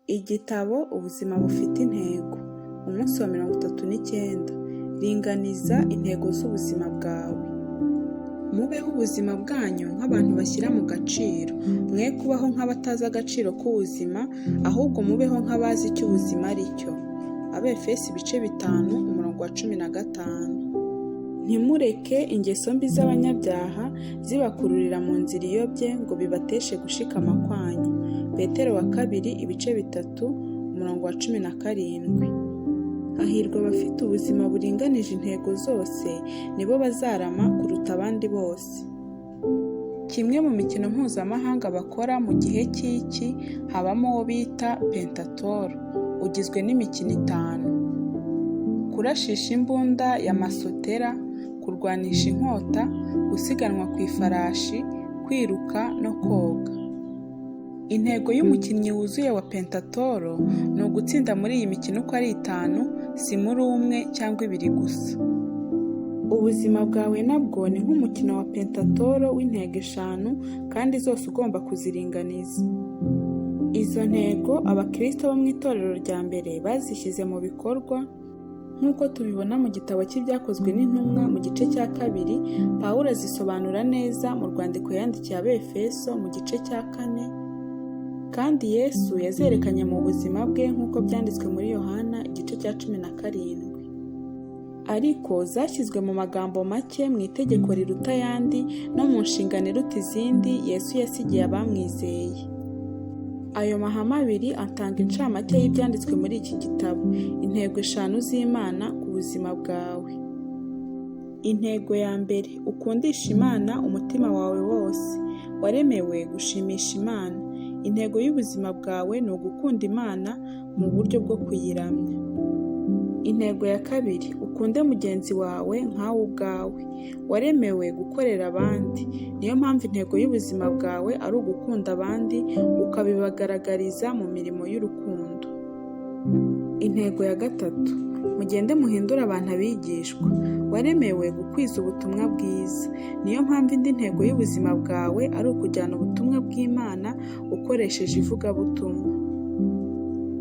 Igitabo Ubuzima bufite intego, umunsi wa 39, ringaniza intego z'ubuzima bwawe. Mubeho ubuzima bwanyu nk'abantu bashyira mu gaciro, mwe kubaho nk'abatazi agaciro k'ubuzima, ahubwo mubeho nk'abazi icyo ubuzima ari cyo. Abefesi ibice 5 umurongo wa 15. Ntimureke ingeso mbi z'abanyabyaha zibakururira mu nzira iyobye ngo bibateshe gushikama kwanyu. Petero wa kabiri ibice 3 umurongo wa 17. Hahirwa abafite ubuzima buringanije intego zose, nibo bazarama kuruta abandi bose. Kimwe mu mikino mpuzamahanga bakora mu gihe cy'iki habamo uwo bita pentatoro, ugizwe n'imikino 5: kurashisha imbunda ya masotera, kurwanisha inkota, gusiganwa ku ifarashi, kwiruka no koga. Intego y'umukinnyi wuzuye wa pentatoro ni ugutsinda muri iyi mikino uko ari 5, si muri umwe cyangwa 2 gusa. Ubuzima bwawe nabwo ni nk'umukino wa pentatoro w'intego 5 kandi zose ugomba kuziringaniza. Izo ntego abakristo bo mu itorero rya mbere bazishyize mu bikorwa nk'uko tubibona mu gitabo cy'Ibyakozwe n'Intumwa mu gice cya 2, Pawulo azisobanura neza mu rwandiko yandikiye Abefeso mu gice cya 4, kandi Yesu yazerekanye mu buzima bwe nk'uko byanditswe muri Yohana igice cya 17. Ariko zashyizwe mu magambo make mu itegeko riruta ayandi no mu nshingano iruta izindi Yesu yasigiye abamwizeye. Ayo mahame 2 atanga incamake y'ibyanditswe muri iki gitabo, intego 5 z'Imana ku buzima bwawe. Intego ya mbere, ukundisha Imana umutima wawe wose. Waremewe gushimisha Imana. Intego y'ubuzima bwawe ni ugukunda Imana mu buryo bwo kuyiramya. Intego ya kabiri, ukunde mugenzi wawe nkawe ubwawe. Waremewe gukorera abandi. Niyo mpamvu intego y'ubuzima bwawe ari ugukunda abandi, ukabibagaragariza mu mirimo y'urukundo. Intego ya gatatu, mugende muhindure abantu abigishwa. Waremewe gukwiza ubutumwa bwiza. Niyo mpamvu indi ntego y'ubuzima bwawe ari ukujyana ubutumwa bw'Imana ukoresheje ivugabutumwa.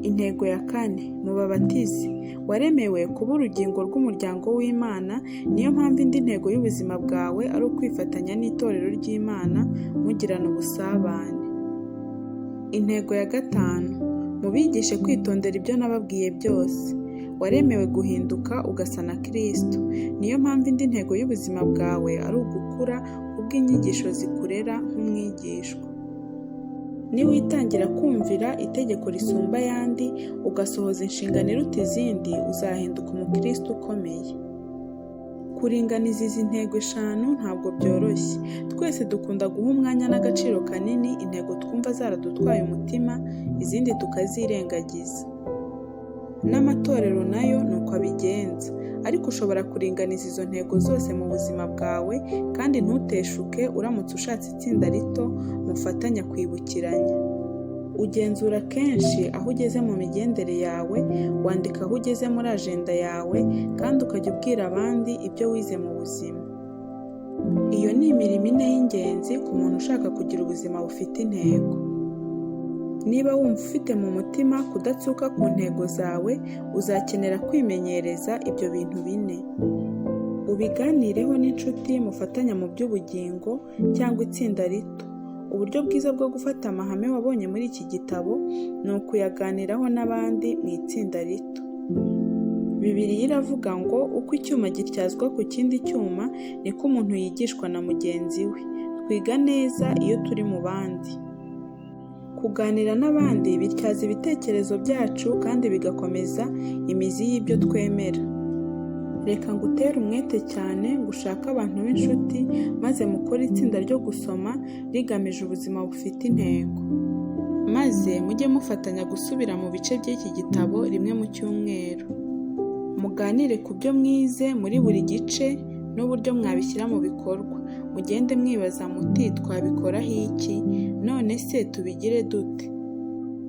Intego ya kane, mubabatize. Waremewe kuba urugingo rw'umuryango w'Imana, niyo mpamvu indi ntego y'ubuzima bwawe ari ukwifatanya n'itorero ry'Imana mugirana ubusabane. Intego ya gatanu, mubigishe kwitondera ibyo nababwiye byose. Waremewe guhinduka ugasa na Kristo. Niyo mpamvu indi ntego y'ubuzima bwawe ari ugukura kubw'inyigisho zikurera nk'umwigishwa. Niwitangira kumvira itegeko risumba ayandi, ugasohoza inshingano iruta izindi, uzahinduka umukristo ukomeye. Kuringaniza izi ntego 5 ntabwo byoroshye. Twese dukunda guha umwanya n'agaciro kanini intego twumva zaradutwaye umutima, izindi tukazirengagiza. N'amatorero nayo ni uko abigenza. Ariko ushobora kuringaniza izo ntego zose mu buzima bwawe kandi ntuteshuke uramutse ushatse itsinda rito mufatanya kwibukiranya. Ugenzura kenshi aho ugeze mu migendere yawe, wandika aho ugeze muri ajenda yawe, kandi ukajya ubwira abandi ibyo wize mu buzima. Iyo ni imirimo 4 y'ingenzi ku muntu ushaka kugira ubuzima bufite intego. Niba wumva ufite mu mutima kudatsuka ku ntego zawe, uzakenera kwimenyereza ibyo bintu 4. Ubiganireho n'inshuti mufatanya mu by'ubugingo cyangwa itsinda rito. Uburyo bwiza bwo gufata amahame wabonye muri iki gitabo ni ukuyaganiraho n'abandi mu itsinda rito. Bibiliya iravuga ngo uko icyuma gityazwa ku kindi cyuma niko umuntu yigishwa na mugenzi we. Twiga neza iyo turi mu bandi. Kuganira n'abandi bityaza ibitekerezo byacu kandi bigakomeza imizi y'ibyo twemera. Reka ngutere umwete cyane ngo ushake abantu b'inshuti maze mukore itsinda ryo gusoma rigamije ubuzima bufite intego. Maze mujye mufatanya gusubira mu bice by'iki gitabo rimwe mu cyumweru. Muganire ku byo mwize muri buri gice n'uburyo mwabishyira mu bikorwa. Mugende mwibaza muti twabikoraho iki? None se tubigire dute?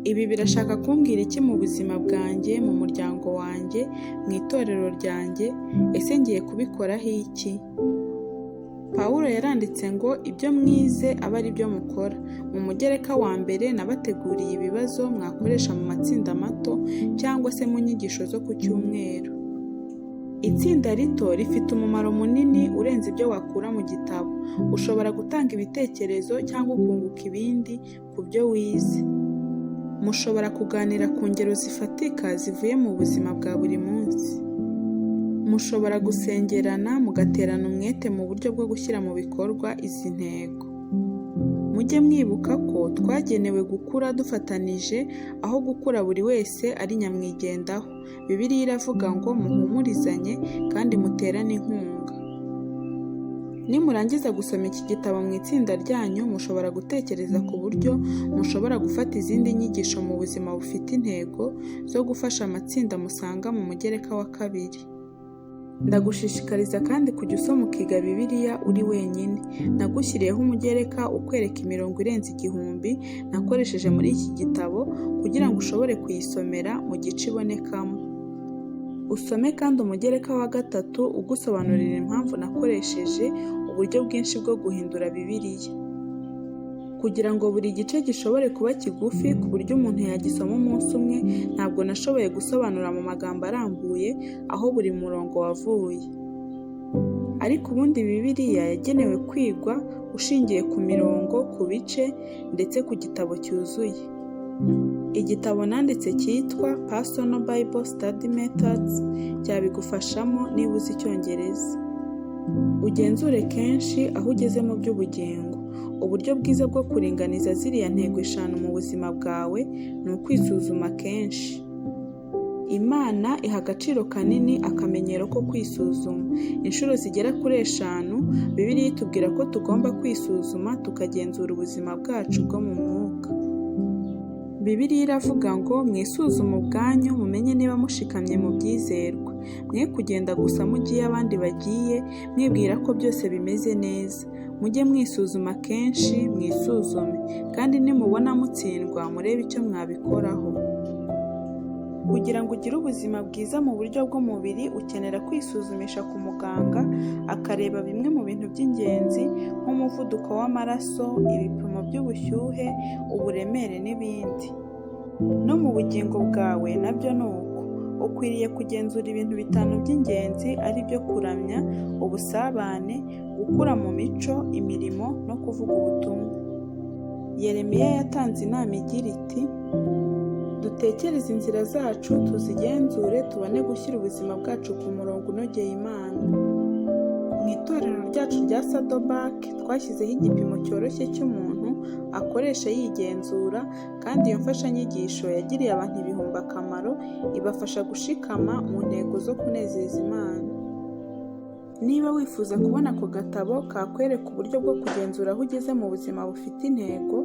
Ibi birashaka kumbwira iki mu buzima bwanjye, mu muryango wanjye, mu itorero ryanjye? Ese ngiye kubikoraho iki? Pawulo yaranditse ngo ibyo mwize abe ari byo mukora. Mu mugereka wa mbere nabateguriye ibibazo mwakoresha mu matsinda mato cyangwa se mu nyigisho zo ku cyumweru. Itsinda rito rifite umumaro munini urenze ibyo wakura mu gitabo. Ushobora gutanga ibitekerezo cyangwa ukunguka ibindi ku byo wize. Mushobora kuganira ku ngero zifatika zivuye mu buzima bwa buri munsi. Mushobora gusengerana mugaterana umwete mu buryo bwo gushyira mu bikorwa izi ntego. Mujye mwibuka ko twagenewe gukura dufatanije aho gukura buri wese ari nyamwigendaho. Bibiliya iravuga ngo muhumurizanye kandi muterane inkunga. Nimurangiza gusoma iki gitabo mu itsinda ryanyu, mushobora gutekereza ku buryo mushobora gufata izindi nyigisho mu buzima bufite intego zo gufasha amatsinda musanga mu mugereka wa kabiri. Ndagushishikariza kandi kujya usoma ukiga Bibiliya uri wenyine. Nagushyiriyeho umugereka ukwereka imirongo irenze 1000 nakoresheje muri iki gitabo kugira ngo ushobore kuyisomera mu gice ibonekamo. Usome kandi umugereka wa 3 ugusobanurira impamvu nakoresheje uburyo bwinshi bwo guhindura Bibiliya. Kugira ngo buri gice gishobore kuba kigufi ku buryo umuntu yagisoma umunsi umwe, ntabwo nashoboye gusobanura mu magambo arambuye aho buri murongo wavuye. Ariko ubundi Bibiliya yagenewe kwigwa ushingiye ku mirongo, ku bice ndetse ku gitabo cyuzuye. Igitabo nanditse cyitwa Personal Bible Study Methods cyabigufashamo niba uzi Icyongereza. Ugenzure kenshi aho ugeze mu by'ubugingo. Uburyo bwiza bwo kuringaniza ziriya ntego 5 mu buzima bwawe ni ukwisuzuma kenshi. Imana iha agaciro kanini akamenyero ko kwisuzuma. Inshuro zigera kuri 5, Bibiliya itubwira ko tugomba kwisuzuma tukagenzura ubuzima bwacu bwo mu mwuka. Bibiliya iravuga ngo mwisuzume ubwanyu mumenye niba mushikamye mu byizerwa. Mwe kugenda gusa mugiye abandi bagiye, mwibwira ko byose bimeze neza. Mujye mwisuzuma kenshi, mwisuzume, kandi nimubona mutsindwa murebe icyo mwabikoraho. Kugira ngo ugire ubuzima bwiza mu buryo bw'umubiri, ukenera kwisuzumisha ku muganga akareba bimwe mu bintu by'ingenzi nk'umuvuduko w'amaraso, ibipimo by'ubushyuhe, uburemere n'ibindi. No mu bugingo bwawe nabyo ni uko. Ukwiriye kugenzura ibintu 5 by'ingenzi ari byo kuramya, ubusabane, gukura mu mico, imirimo no kuvuga ubutumwa. Yeremiya yatanze inama igira iti: dutekereze inzira zacu tuzigenzure tubone gushyira ubuzima bwacu ku murongo unogeye Imana. Mu itorero ryacu rya Saddleback twashyizeho igipimo cyoroshye cy'umuntu akoresha yigenzura, kandi iyo mfashanyigisho yagiriye abantu ibihumbi akamaro, ibafasha gushikama mu ntego zo kunezeza Imana. Niba wifuza kubona ako gatabo kakwereka uburyo bwo kugenzura aho ugeze mu buzima bufite intego,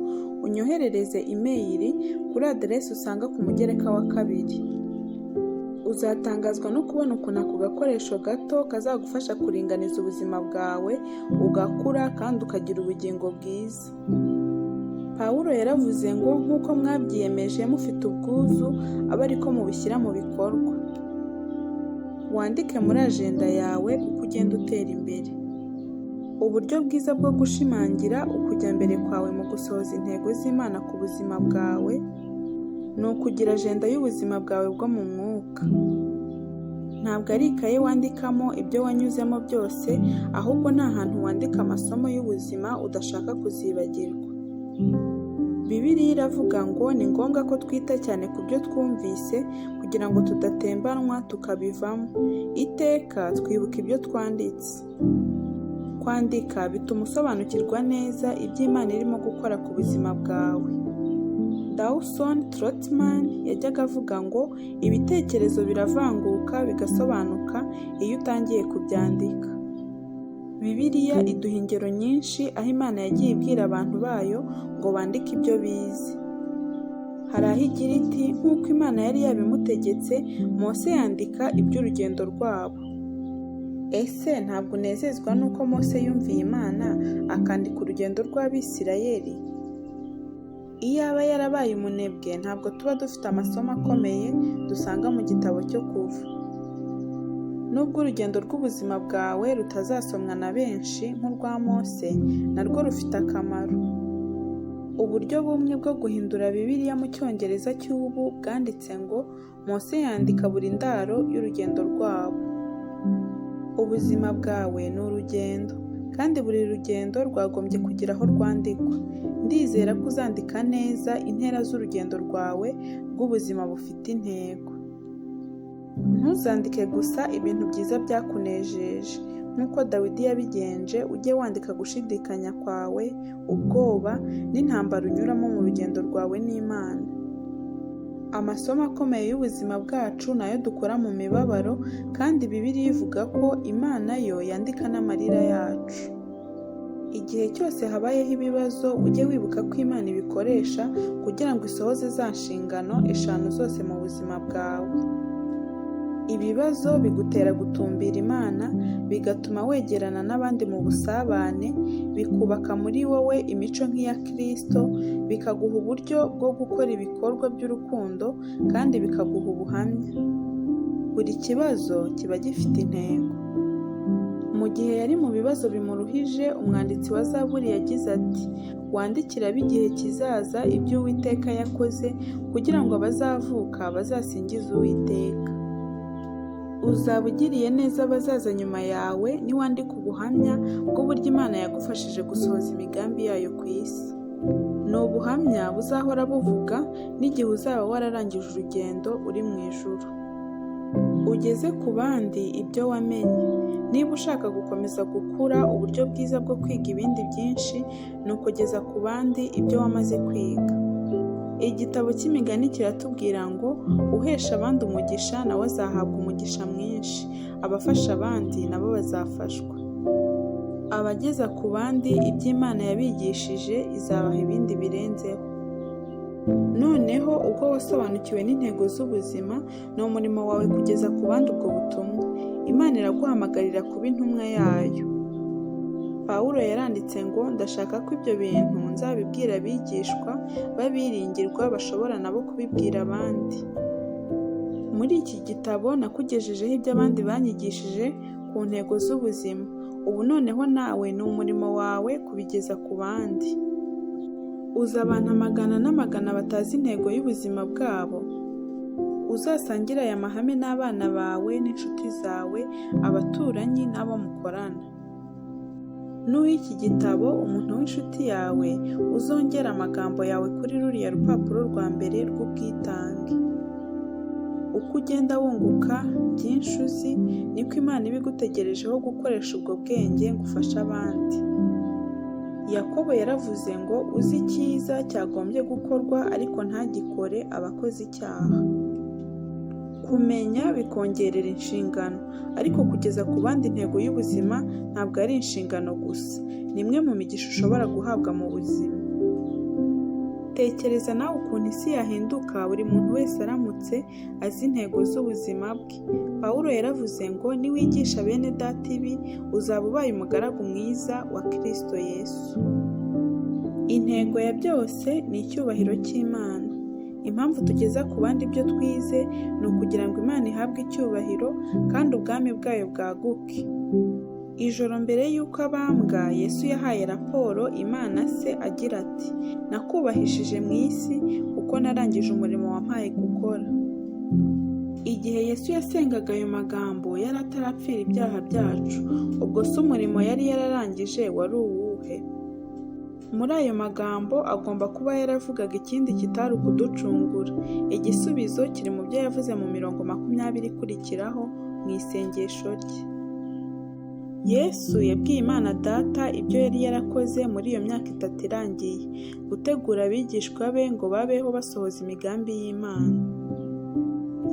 unyoherereze imeyili kuri aderesi usanga ku mugereka wa 2. Uzatangazwa no kubona ukuntu ako gakoresho gato kazagufasha kuringaniza ubuzima bwawe, ugakura kandi ukagira ubugingo bwiza. Pawulo yaravuze ngo nk'uko mwabyiyemeje mufite ubwuzu, abe ariko mubishyira mu bikorwa. Wandike muri ajenda yawe uko ugenda utera imbere. Uburyo bwiza bwo gushimangira ukujya mbere kwawe mu gusohoza intego z'Imana ku buzima bwawe ni ukugira ajenda y'ubuzima bwawe bwo mu mwuka. Ntabwo ari ikaye wandikamo ibyo wanyuzemo byose, ahubwo ni ahantu wandika amasomo y'ubuzima udashaka kuzibagirwa. Bibiliya iravuga ngo ni ngombwa ko twita cyane ku byo twumvise kugira ngo tudatembanwa tukabivamo. Iteka twibuka ibyo twanditse. Kwandika bituma usobanukirwa neza ibyo Imana irimo gukora ku buzima bwawe. Dawson Trotman yajyaga avuga ngo ibitekerezo biravanguka bigasobanuka iyo utangiye kubyandika. Bibiliya iduha ingero nyinshi aho Imana yagiye ibwira abantu bayo ngo bandike ibyo bize. Hari aho igira iti nk'uko Imana yari yabimutegetse, Mose yandika iby'urugendo rwabo. Ese ntabwo unezezwa n'uko Mose yumviye Imana akandika urugendo rw'Abisirayeli? Iyaba yarabaye umunebwe, ntabwo tuba dufite amasomo akomeye dusanga mu gitabo cyo Kuva. Nubwo urugendo rw'ubuzima bwawe rutazasomwa na benshi nk'urwa Mose, narwo rufite akamaro. Uburyo bumwe bwo guhindura Bibiliya mu Cyongereza cy'ubu bwanditse ngo Mose yandika buri ndaro y'urugendo rwabo. Ubuzima bwawe ni urugendo, kandi buri rugendo rwagombye kugira aho rwandikwa. Ndizera ko uzandika neza intera z'urugendo rwawe rw'ubuzima bufite intego. Ntuzandike gusa ibintu byiza byakunejeje. Nk'uko Dawidi yabigenje, ujye wandika gushidikanya kwawe, ubwoba, n'intambara unyuramo mu rugendo rwawe n'Imana. Amasomo akomeye y'ubuzima bwacu ni ayo dukura mu mibabaro, kandi Bibiliya ivuga ko Imana yo yandika n'amarira yacu. Igihe cyose habayeho ibibazo, ujye wibuka ko Imana ibikoresha kugira ngo isohoze za nshingano 5 zose mu buzima bwawe. Ibibazo bigutera gutumbira Imana, bigatuma wegerana n'abandi mu busabane, bikubaka muri wowe imico nk'iya Kristo, bikaguha uburyo bwo gukora ibikorwa by'urukundo kandi bikaguha ubuhamya. Buri kibazo kiba gifite intego. Mu gihe yari mu bibazo bimuruhije, umwanditsi wa Zaburi yagize ati: "Wandikire ab'igihe kizaza ibyo Uwiteka yakoze, kugira ngo abazavuka bazasingize Uwiteka." Uzaba ugiriye neza abazaza nyuma yawe niwandika ubuhamya bw'uburyo Imana yagufashije gusohoza imigambi yayo ku isi. Ni ubuhamya buzahora buvuga n'igihe uzaba wararangije urugendo uri mu ijuru. Ugeze ku bandi ibyo wamenye. Niba ushaka gukomeza gukura, uburyo bwiza bwo kwiga ibindi byinshi ni ukugeza ku bandi ibyo wamaze kwiga. Igitabo cy'Imigani kiratubwira ngo uhesha abandi umugisha nawe azahabwa umugisha mwinshi, abafasha abandi nabo bazafashwa. Abageza ku bandi ibyo Imana yabigishije izabaha ibindi birenzeho. Noneho ubwo wasobanukiwe n'intego z'ubuzima, ni umurimo wawe kugeza ku bandi ubwo butumwa. Imana iraguhamagarira kuba intumwa yayo. Pawulo yaranditse ngo ndashaka ko ibyo bintu nzabibwira abigishwa b'abiringirwa bashobora nabo kubibwira abandi. Muri iki gitabo nakugejejeho ibyo abandi banyigishije ku ntego z'ubuzima. Ubu noneho nawe ni umurimo wawe kubigeza ku bandi. Uzi abantu amagana n'amagana batazi intego y'ubuzima bwabo? Uzasangire aya mahame n'abana bawe n'inshuti zawe, abaturanyi n'abo mukorana. Nuha iki gitabo umuntu w'inshuti yawe, uzongera amagambo yawe kuri ruriya rupapuro rwa mbere rw'ubwitange. Uko ugenda wunguka byinshi uzi, niko Imana iba igutegerejeho gukoresha ubwo bwenge ngo ufashe abandi. Yakobo yaravuze ngo uzi icyiza cyagombye gukorwa ariko ntagikore aba akoze icyaha. Kumenya bikongerera inshingano, ariko kugeza ku bandi intego y'ubuzima ntabwo ari inshingano gusa, ni imwe mu migisha ushobora guhabwa mu buzima. Tekereza nawe ukuntu isi yahinduka buri muntu wese aramutse azi intego z'ubuzima bwe. Pawulo yaravuze ngo niwigisha bene data ibi, uzaba ubaye umugaragu mwiza wa Kristo Yesu. Intego ya byose ni icyubahiro cy'Imana. Impamvu tugeza ku bandi ibyo twize ni ukugira ngo Imana ihabwe icyubahiro kandi ubwami bwayo bwaguke. Ijoro mbere y'uko abambwa, Yesu yahaye raporo Imana se agira ati: "Nakubahishije mu isi kuko narangije umurimo wampaye gukora." Igihe Yesu yasengaga ayo magambo yari atarapfira ibyaha byacu, ubwo se umurimo yari yararangije wari uwuhe? Muri ayo magambo agomba kuba yaravugaga ikindi kitari ukuducungura. Igisubizo kiri mu byo yavuze mu mirongo 20 ikurikiraho mu isengesho rye. Yesu yabwiye Imana Data ibyo yari yarakoze muri iyo myaka 3 irangiye, gutegura abigishwa be ngo babeho basohoza imigambi y'Imana.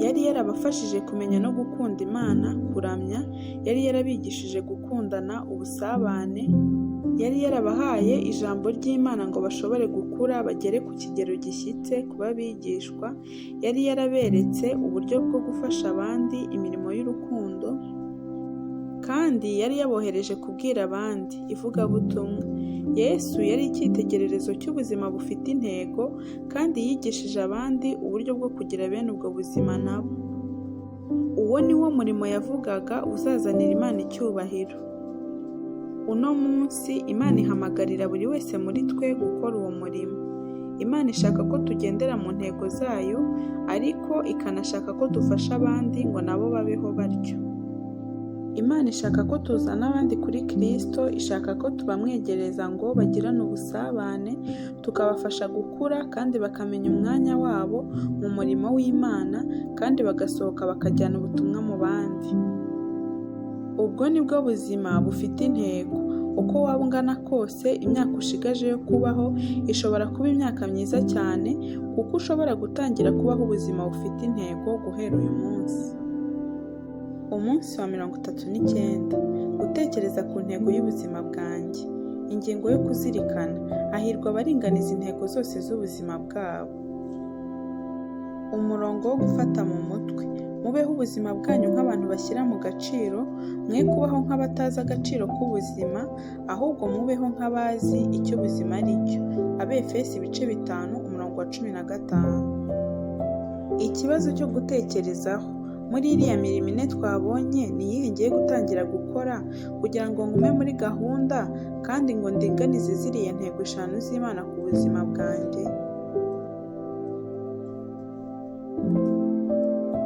Yari yarabafashije kumenya no gukunda Imana, kuramya, yari yarabigishije gukundana, ubusabane, yari yarabahaye ijambo ry'Imana ngo bashobore gukura bagere ku kigero gishyitse kuba abigishwa, yari yaraberetse uburyo bwo gufasha abandi imirimo y'urukundo, kandi yari yabohereje kubwira abandi ivugabutumwa. Yesu yari icyitegererezo cy'ubuzima bufite intego, kandi yigishije abandi uburyo bwo kugira bene ubwo buzima nabo. Uwo ni wo murimo yavugaga uzazanira Imana icyubahiro. Uno munsi Imana ihamagarira buri wese muri twe gukora uwo murimo. Imana ishaka ko tugendera mu ntego zayo, ariko ikanashaka ko dufasha abandi ngo nabo babeho batyo. Imana ishaka ko tuzana abandi kuri Kristo, ishaka ko tubamwegereza ngo bagirane ubusabane, tukabafasha gukura kandi bakamenya umwanya wabo mu murimo w'Imana, kandi bagasohoka bakajyana ubutumwa mu bandi. Ubwo ni bwo buzima bufite intego. Uko waba ungana kose, imyaka ushigaje yo kubaho ishobora kuba imyaka myiza cyane, kuko ushobora gutangira kubaho ubuzima bufite intego guhera uyu munsi. Umunsi wa 39. Gutekereza ku ntego y'ubuzima bwanjye. Ingingo yo kuzirikana. Hahirwa abaringaniza intego zose z'ubuzima bwabo. Umurongo wo gufata mu mutwe. Mubeho ubuzima bwanyu nk'abantu bashyira mu gaciro, mwe kubaho nk'abatazi agaciro k'ubuzima, ahubwo mubeho nk'abazi icyo ubuzima ari cyo. Abefesi ibice 5 umurongo wa 15. Ikibazo cyo gutekerezaho. Muri iriya mirimo ine twabonye, ni iyihe ngiye gutangira gukora kugira ngo ngume muri gahunda kandi ngo ndinganize ziriya ntego 5 z'Imana ku buzima bwanjye?